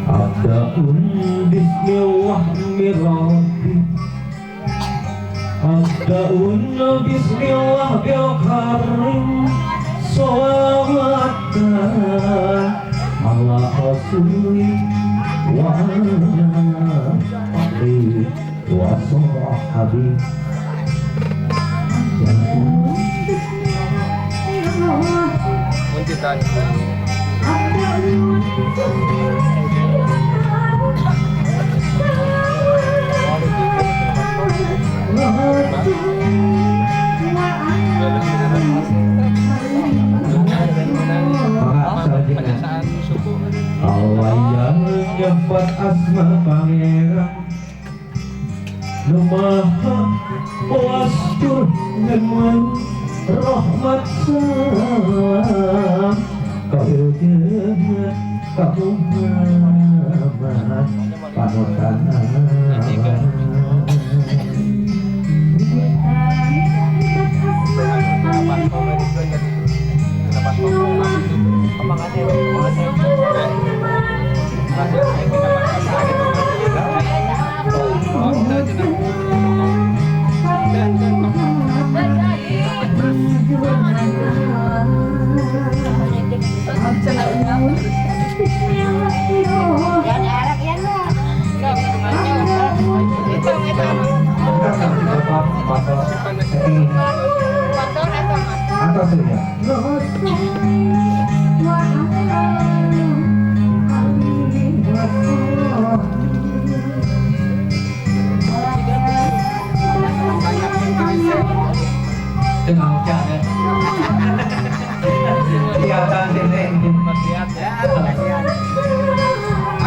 Abda'un bismillahirrahmanirrahim. Abda'un bismillah bil karim. Sholawatan ala rasuli wa ala alihi wa sahbihi. Allah yang nyebat asma pangeran Numaha wastur dengan rahmat salam Kau ka Muhammad panutan.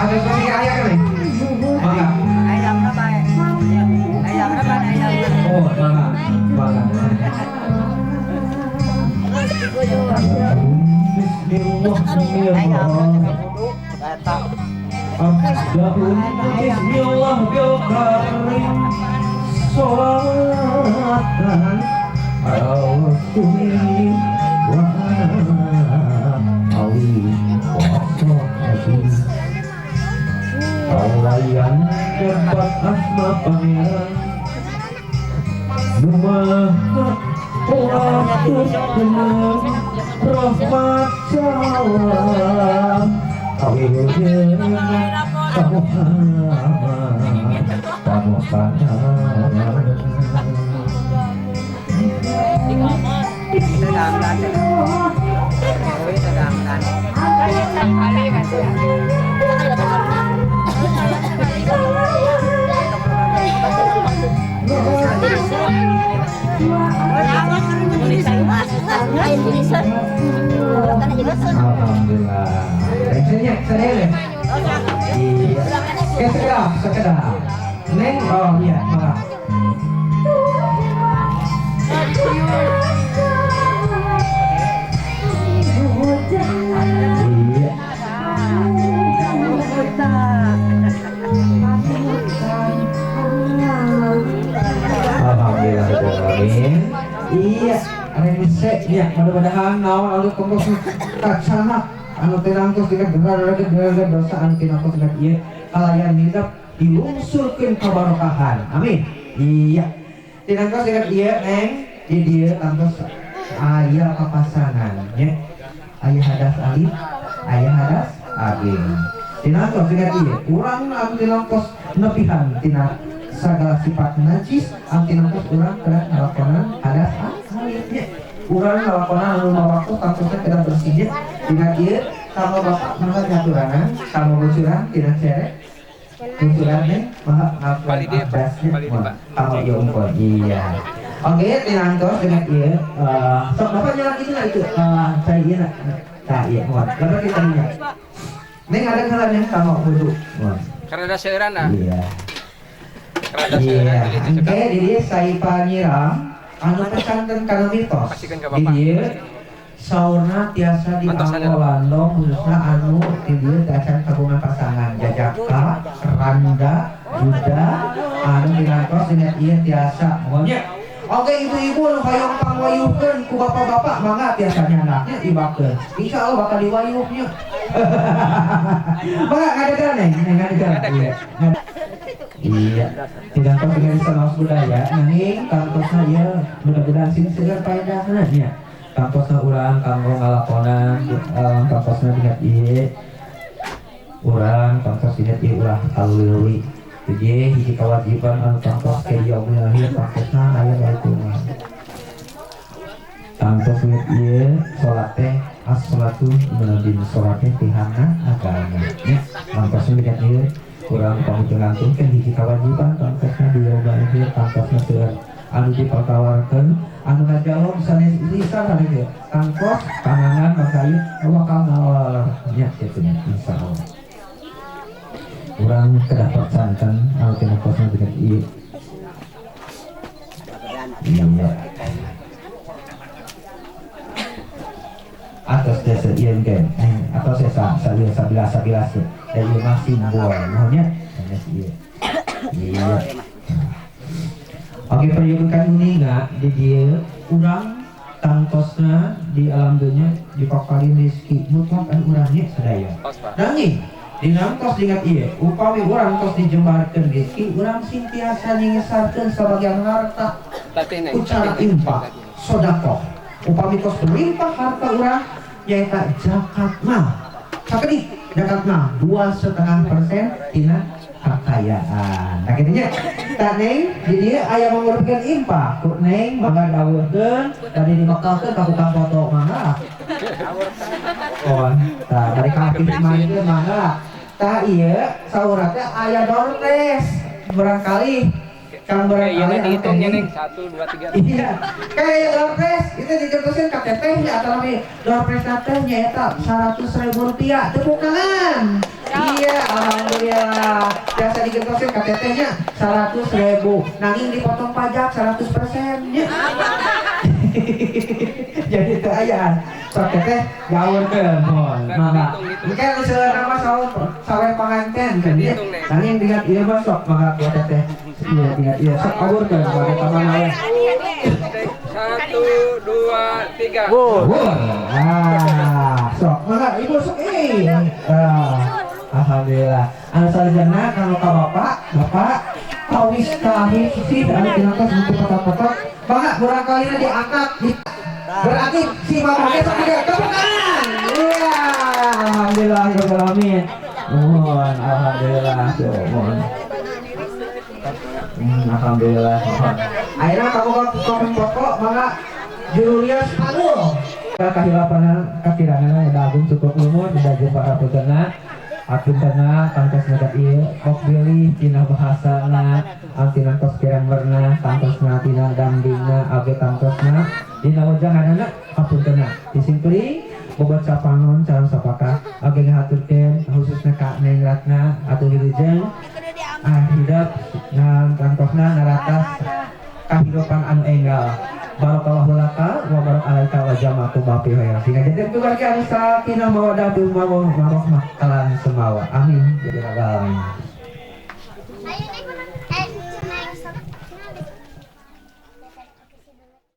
Ada suami ayah kan nih? Mangga. Ayam apa? Ayam apa? Ayam. Oh, mangga. Mangga. Bismillah bil karim sholawatan ala rasuli wa ala alihi wa sahbihi. Kaulayan dapat asma pangeran Maha waktu rahmat salam Awilujeng ka Muhammad ka Alhamdulillah. Saya. Iya. Sekedar. Neng, oh iya, maaf. Iya. Alhamdulillah. Iya, rengse ya, mudah-mudahan naon anu kongkos kacanak anu tinangkos dina gerak dosa anu tinangkos dina ieu kalayan nidap dilungsurkeun kabarokahan. Amin. Iya. Tinangkos dina ieu neng di dieu tangtos aya papasangan nya. Aya hadas alif, aya hadas ageng. Tinangkos dina ieu urang anu tinangkos nepihan tina segala sifat najis anu tinangkos urang kedah ngalakonan hadas alif nya. Urang ngalakonan anu mawaktu tangtosna kedah bersihnya dina ieu kanggo bapak mangga nyaturanan kanggo bocoran tina cerek bocoran nya mangga ngalakonan abdasnya kanggo ieu unggul. Iya. Oke, tinangtos dengan ieu sok bapak nyala kitu na itu cai ieu na tah ieu mohon bapak kita nya neng ada kalan yang kanggo wudu mohon karena seueuran ah. Iya. Iya, engke di dieu saipa nyiram anu pesanten kana mitos. Di dieu saurna tiasa dianggo landong khususna anu di dieu acan kagungan pasangan jajaka, randa, duda anu dinantos dina ieu tiasa. Mohonnya. Oke ibu-ibu anu hoyong pangwayuhkeun ku bapak-bapak mangga tiasa nyanaknya ibakeun. Insyaallah bakal diwayuhnya. Mangga ngadegan neng, ngadegan. Iya. Iya, tidak tahu dengan sama budaya, nanging tangtosna ieu mudah-mudahan sing segar paedahna nya. Tangtosna urang kanggo ngalakonan, tangtosna dina ieu urang tangtos dina ieu ulah kaleuwi. Jadi hiji kewajiban anu tangtos ke yaumil akhir tangtosna aya hitungan. Tangtos dina ieu salat teh as-salatu menudin salat teh tihana agama nya. Tangtosna dina ieu kurang pangutungantungkeun hiji kawajiban tangtosna di yaumil akhir tangtosna seueur anu dipatawarkeun anu ngajawab sanes lisan sanes ieu tangtos panangan maka ieu bakal ngawal nya kitu nya insyaallah urang kedah percanten anu tina kosna dengan ieu. Iya. Atos desa ieu gen atau sesa sabila da ieu mah simbol mohonnya sanes ieu. Iya. Oke peryogikan uninga di dieu urang tangtosna di alam dunya dipaparin rezeki mutlak anu urang nya sadaya. Nanging dinangtos ingat ieu upami urang tos dijembarkeun rezeki urang sing tiasa nyingesarkeun sabagian harta ku cara infak sedekah. Upami tos berlimpah harta urang nyaeta zakat mal. Sakedik zakat mal 2,5% tina kekayaan. Nah kitu nya. Tah neng di dieu aya mangurupkeun infak. Ku neng mangga diawurkeun tadi dimekelkeun ka tukang foto mangga. Oh, tah dari ka manggil mangga. Tah ieu saurna teh aya door prize barangkali kang barangkali dihitungnya neng 1 2 3. Iya. Kayak door prize itu dicetuskeun ka teteh nya atau lami door prize teh nyaeta 100.000 rupiah. Tepuk tangan. Iya, alhamdulillah. Biasa digentosin ka teteh nya 100.000. Nanging dipotong pajak 100% nya. Jadi teu aya. Sok teteh gaurkeun mohon. Mangga. Engke nu seueurna mah sawer panganten kan nya. Nanging ingat ieu mah sok mangga ku teteh. Iya, ingat ieu sok awurkeun bade ka mana we. 1 2 3. Ah, sok mangga ibu sok euy. Ah, alhamdulillah. Anu salajengna kanggo ka bapak, bapak Tawis kahiji anu tinangtos buku foto-foto. Mangga murangkalihna diangkat. Berarti si mama ge sok gede. Tepuk tangan. Iya, alhamdulillah rabbil alamin. Mohon alhamdulillah tuh, mohon. Alhamdulillah. Mohon. Akhirnya kamu komen foto, mangga juru rias panul. Kahilapan kakirangan eta agung cukup umur di daging para putena apuntenna tangtos meda ieu kok bilih tina bahasana tina tos grammar-na tangtosna tina gambingna abdi tangtosna dina wejanganana apuntenna disimpli bobot sapangon sareng sapaka oge ngahaturkeun khususna ka Neng Ratna atuh wilujeng hidup tangtosna naratas kahirupan anu enggal. Barakallahu laka wa barak alaika wa jama'akum ma fi khair. Sehingga jadi keluarga anu sakinah mawaddah warahmah kalan semawa. Amin. Ya rabbal alamin.